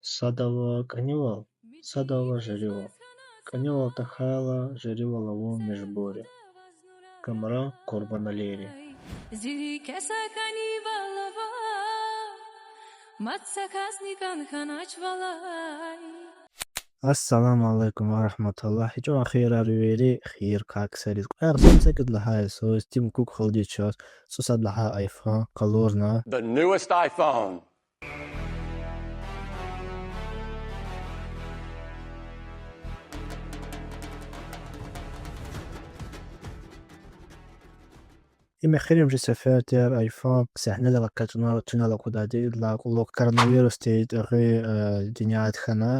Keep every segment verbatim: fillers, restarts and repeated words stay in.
Садава кӀанивал, садава жеривал. КӀанивал тахьайла, жеривал авун межбур я. Камран Къурбаналири. Зи рикӀе са кӀанивал ава, мад са касни кӀан хьанач валай. Ассаламу алейкум ва рахматуллах. ИчӀу хийирар вири хийир ксариз. Кьве агъзурни цӀекӀуьд лагьай йисуз Тим Кук халудиз чаз цӀусад лагьай iPhone къалурна. The newest iPhone. Им эхиримжи сефер тир iPhone сегьнедал экъечӀна чинал акъудайди. Идалай кьулухъ коронавирусдин тӀегъи, э, дуьньядин хьана,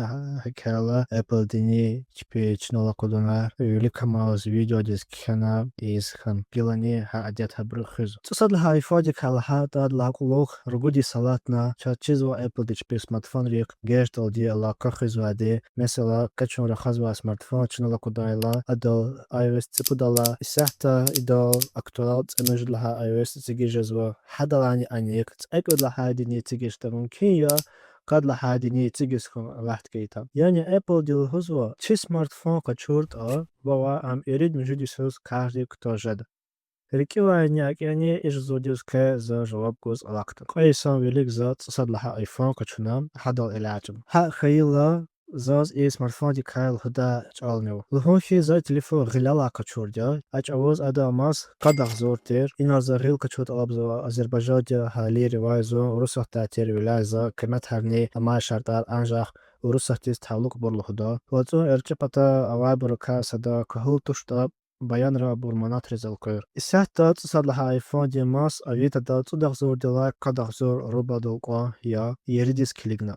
гьакӀ хьайила Apple-дини чпи чинал акъудуна, виликамаз видеодиз кхьена, ийиз хьана. Гилани гьа адет гьабуру хуьзва. ЦӀусад лагьай iPhone-дикай лагьайтӀа, идалай кьулухъ ругуд йис алатна, чаз чизва Apple-ди чпин смартфонрихъ геждалди алакъа хуьзвайди. Месела, къе чун рахазвай смартфон чинал акъудайла, адал iOS цӀипуд ала. Исятда идал актуал цӀемуьжуьд лагьай iOS эцигиз жезва. Гьадалайни анихъ цӀекӀуьд лагьайдини эцигиз жеда, мумкин я, къад лагьайдини эцигиз хьун, Аллагьди хьайитӀа. Яни Apple-ди лугьузва, чи смартфон къачуртӀа, вавай ам ирид-муьжуьд йисуз кардик кутаз жеда. РикӀивайни акӀ яни, и зурдиз къе за жаваб гуз алахъда. Кьве йисан вилик за цӀусад лагьай iPhone къачуна, гьадал элячӀна. ГьакӀ хьайила, заз и смартфондикай лугьудай чӀални ава. Лугьун хьи, за телефон гъилелай къачурди я, а чӀавуз адан мас къад агъзур тир. Инал за гъил къачуз тӀалабзава Азербайжандин агьалийривай, зун Урусатдай тирвиляй за къиметарни амай шартӀар анжах Урусатдиз талукьбур лугьуда. ВацӀун эрчӀи пата авайбурукай сада кагьул туштӀа, баянра абур манатриз элкъуьр. Исятда цӀусад лагьай iPhone-дин мас авидада цӀуд агъзурдилай къад агъзур рубадал кьван я, еридиз килигна.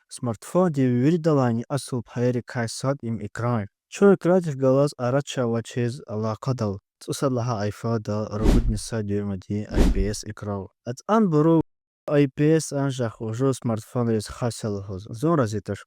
Смартфондин виридалайни асул пайрикай сад им экран я. Чун экрандихъ галаз арачи авачиз алакъадал, цӀусад лагьай iPhone-да ругудни са дюймдин I P S экран ава. АтӀанбуру I P S анжах вуж смартфонриз хас я лугьуз, зун рази туш.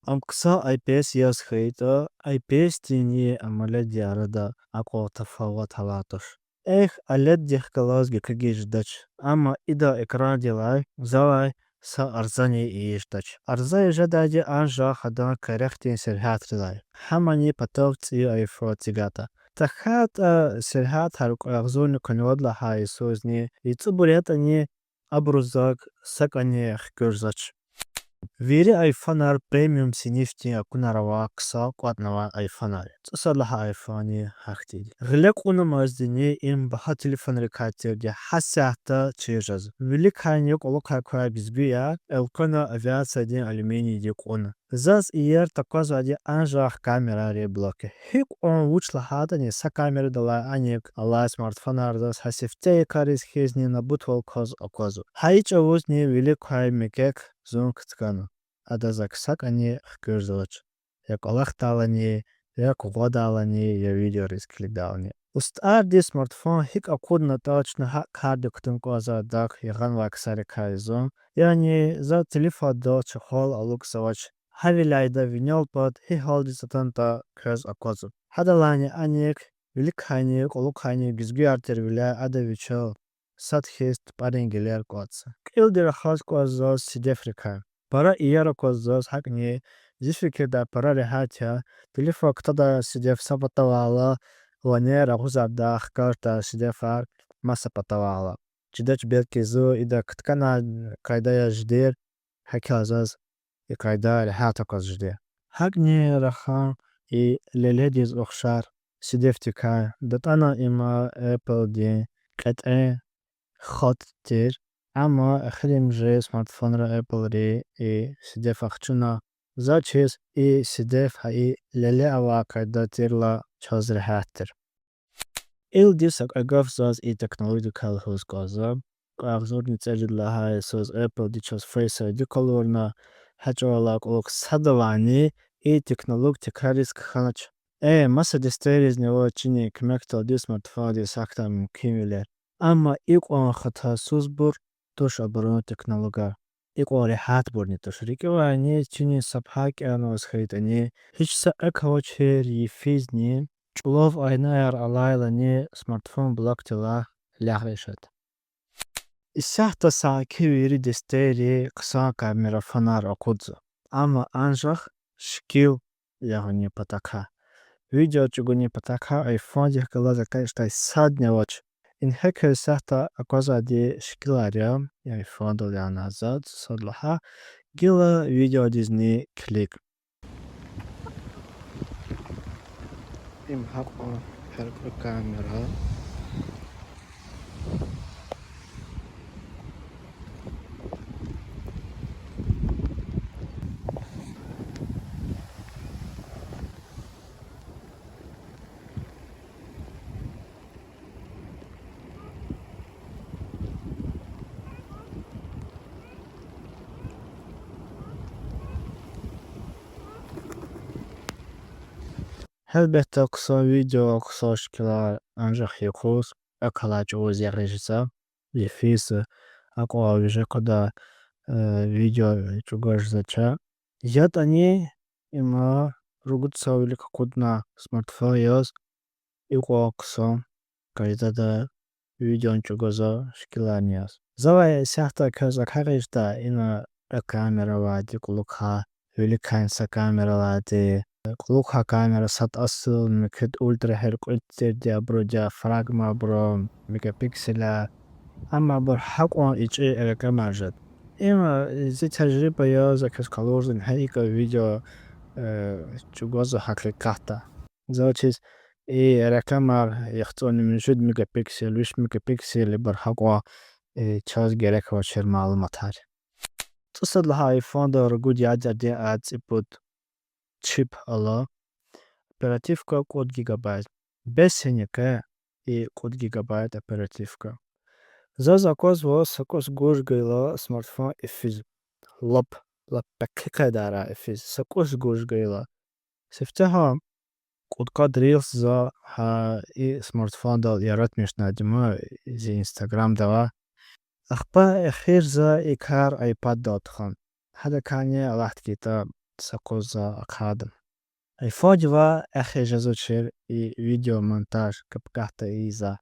Ам хъсан I P S яз хьайитӀа, I P S-динни AMOLED-дин арада акьван тафават алай туш. Эхь, OLED-дихъ галаз гекъигиз жедач, амма ида экрандилай залай са арзани ийиз жедач. Арза ийиз жедайди анжах адан керехдин сергьятрилай, гьамани патав цӀийи iPhone эцигайтӀа. ТахьайтӀа сергьятар кьве агъзурни къанни вад лагьай йисузни яцӀубур ятӀани, абуру зак са кӀани хкуьрзавач. Вири iPhone-нар премиум синифдин акунар авай, хъсан кӀватӀнавай iPhone-нар я. ЦӀусад лагьай iPhone-ни гьахьтинди. Гъиле кьунамаздини им багьа телефонрикай тирди гьасятда чир жезва. Виликайни кьулухъай квай гуьзгуьяр элкъвена авиациядин алюминийди кьуна. Заз иер таквазвайди анжах камерайрин блок я. Гьикьванни вуч лагьайтӀани, са камерадилай анихъ алай смартфонар заз гьа сифте йикъариз хьизни набутвал кваз аквазва. Гьа и чӀавузни вилик квай мекӀек зун кткана. Ада зак са кӀани хкуьрзавач. Я кӀвалахдайлани, я къугъвадайлани, я видеойриз килигдайлани. УстӀарди смартфон гьикӀ акъуднатӀа чна гьакӀ кардик кутун кӀанзавайдахъ ягъанвай ксарикай я зун. Яни за телефондал чехол алукӀзавач. Гьавиляй ида винел пад гьи гьалдиз атанатӀа квез аквазва. Гьадалайни анихъ виликайни кьулухъайни гуьзгуьяр тирвиляй ада вичел сад хьиз тупӀарин гелер кӀватӀзава. Кьилди рахаз кӀанзава заз сидефрикай. Пара иер аквазва заз гьакӀни, зи фикирдай пара регьят я, телефон ктадай сидеф са патавайла, ванер агъузардай хкаждай сидефар маса патавайла. Чидач, белки зун ида ктканвай къайдаяр жедайди, гьакӀ заз и къайда регьят акваз жеди. ГьакӀни рахан и леледиз ухшар сидефдикай датӀана, им Apple-дин кьетӀен хатӀ тир. Амма эхиримжи смартфонра Apple-ри и сидеф ахчуна. Заз чиз и сидеф гьа и леле авай къайда тирла чаз регьят тир. Кьилди са кьве гаф заз и технологиядикай лугьуз кӀанзава. Кьве агъзурни цӀерид лагьай йисуз Apple-ди чаз Face I D къалурна, гьа чӀавалай кьулухъ садавайни и технология тикрариз кхьенач. Э, маса дестейризни ава чинин куьмекдалди смартфондиз гьахьдай мумкинвилер. Амма икьван хатасузбур туш абурун технологияр. Икьван регьятбурни туш. РикӀивайни, чинин са пай кӀевнаваз хьайитӀани, гьич са экв авачир йифизни, чӀулав айнаяр алайлани смартфон блокдилай лягъиз жеда. Исятда саки вири дестейри хъсан камера фонар акъудзава. Амма анжах шикил ягъунин патахъай, видео чӀугунин патахъай айфондихъ галаз экъечӀдай садни авач. Ингье квез исятда аквазвайди шикилар я, айфондал ягъанай за, сад лагьай, гила видеодизни килиг. Им гьакьван гьяркьуь камера. Гьелбетда, хъсан видео, хъсан шикилар анжах юкъуз, акалай чӀавуз ягъиз жезва, йифиз, акьван виже къведай, э, видео чӀугваз жезвач. ЯтӀани има ругуд йисалай вилик акъудна смартфон яз, икьван хъсан къайдада видеони чӀугвазва, шикиларни яз. Завай исятда квез акъатзавайди ина камера авайди кьулухъ, виликан са камера алайди. Кьулухъ камера сад асул, муькуьд ультра гьяркьуь тирди, абуру диафрагма, абуру мегапикселар. Амма абур гьакьван ичӀи рекьемар жеда. Им зи тежриба я, за квез къалурзава гьа икӀ видео, э, чӀугвазва гьакъикъатда. За вучиз и рекьемар, яхцӀурни муьжуьд мегапиксел, виш мегапиксел, ибур гьакьван, э, чаз герек авачир малуматар. ЦӀусад лагьай айфонда ругуд ядердин а цӀипуд чип ала, оперативка кьуд гигабайт. Бес гьаникъе и кьуд гигабайт оперативка. Заз аквазва са кӀус гуж гайила смартфон ифиз. Лап, лап пехъи къайдара ифиз, са кӀус гуж гайила. Сифтегьан кьудкъад йис за гьа и смартфондал яратмишнайди я, зи инстаграмда ава. Ахпа эхир за и кар айпаддал тухвана. Гьадакайни Аллагьди хьайитӀа са кӀус за ахъайда. Айфондивай эхир жезвачир и видеомонтаж, капкатда ийизва.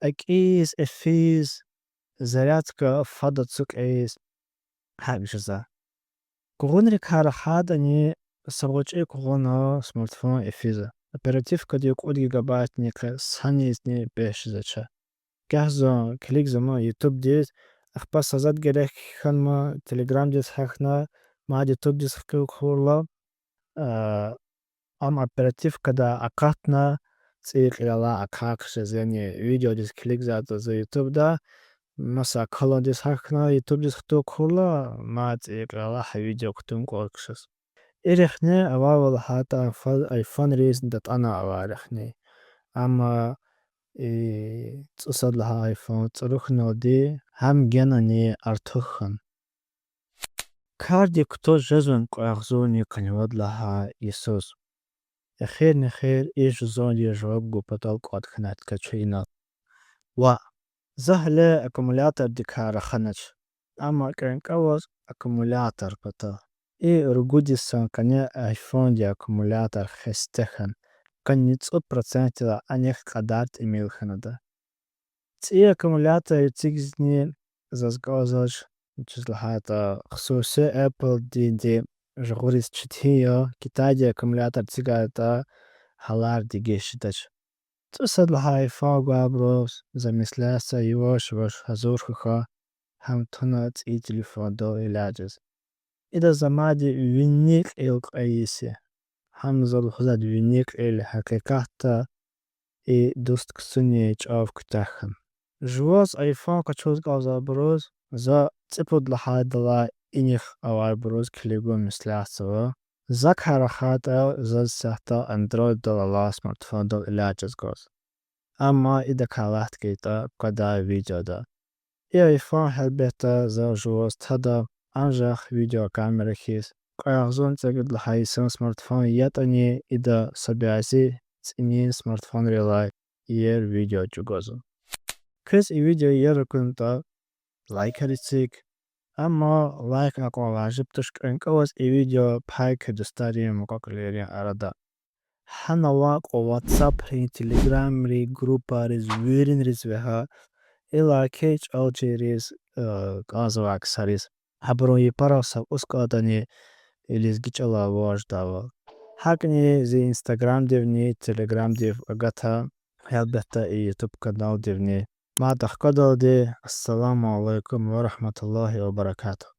АкӀиз, эфиз, зарядка фад ацукьиз, гьакӀ жезва. Къугъунрикай рахайтӀани, са гъвечӀи къугъуна смартфон эфизва. Оперативкади кьуд гигабайтни къе санизни бес жезвач. Гагь зун килигзама ютубдиз, ахпа са затӀ герек хьанма, телеграмдиз гьахьна, мад ютубдиз хкуз хьурла, а, ам оперативкадай акъатна, цӀийи кьилелай ахъа хъжезва, яни видеодиз килигзаватӀа за ютубда, маса акалундиз гьахьна, ютубдиз хтун хьурла, мад цӀийи кьилелай гьа видео кутун кӀвалахиз. Ирихъни авайвал гьатта айфо-, айфонриз датӀана авайрихъни. Амма и цӀусад лагьай айфон цӀуру хьаналди гьам генани артух хьана. Кардик кутаз жезвани кьве агъзурни къанни вад лагьай йисуз? Эхир-мехир и жузунди жаваб гун патал кӀватӀ хьанайтӀа качу инал. Ваъ, за гьеле аккумулятордикай раханач. Амма кӀвенкӀваз аккумулятор патал. И ругуд йисан къене айфондин аккумулятор хесте хьана, къанни цӀуд процентдилай анихъ кьадар тӀимил хьана ада. ЦӀийи аккумулятор эцигизни заз кӀанзавач, вучиз лагьайтӀа хсуси Apple-динди жагъуриз четин я, Китайдин аккумулятор эцигайтӀа, гьалар дегиш жедач. ЦӀусад лагьай айфон гвайбуруз за меслятзава, яваш-яваш гьазур хьухь, гьам туна цӀийи телефондал элячӀиз. Ида за мадни вини кьил кьве йис я. Гьам за лугьузвайди вини кьил гьакъикъатда и дуст ксуни чӀав куьтягь хьана. Жуваз айфон къачуз кӀанзавайбуруз, за цӀипуд лагьайдалай инихъ авайбуруз килигун меслятзава. Закай рахайтӀа, заз исятда Android-дал алай смартфондал элячӀиз кӀанзава. Амма идакай алат гайитӀа къведай видеода. И айфон, гьелбетда, за жуваз тада, анжах видеокамера хьиз. Кьве агъзурни цӀекӀуьд лагьай йисан смартфон ятӀани, ида са бязи цӀинин смартфонрилай иер видео чӀугвазва. Квез и видео иер акунатӀа, лайкар эциг. Амма лайк акьван важиб туш, кӀвенкӀваз и видео пай хъия дустарин, мукьва-кьилийрин арада. Гьанал акьван WhatsApp-рин, Telegram-рин группайриз, виринриз вегьа, Иллаки чӀал чириз, э, кӀанзавай ксариз. Гьабурун япарал са кӀус кӀантӀани лезги чӀалал ван жедайвал. ГьакӀни зи инстаграмдивни, телеграмдив агата, гьелбетда, и ютуб каналдивни. Мад ахквадалди, ассаламу алейкум ва рагьматуллагьи ва баракатугь.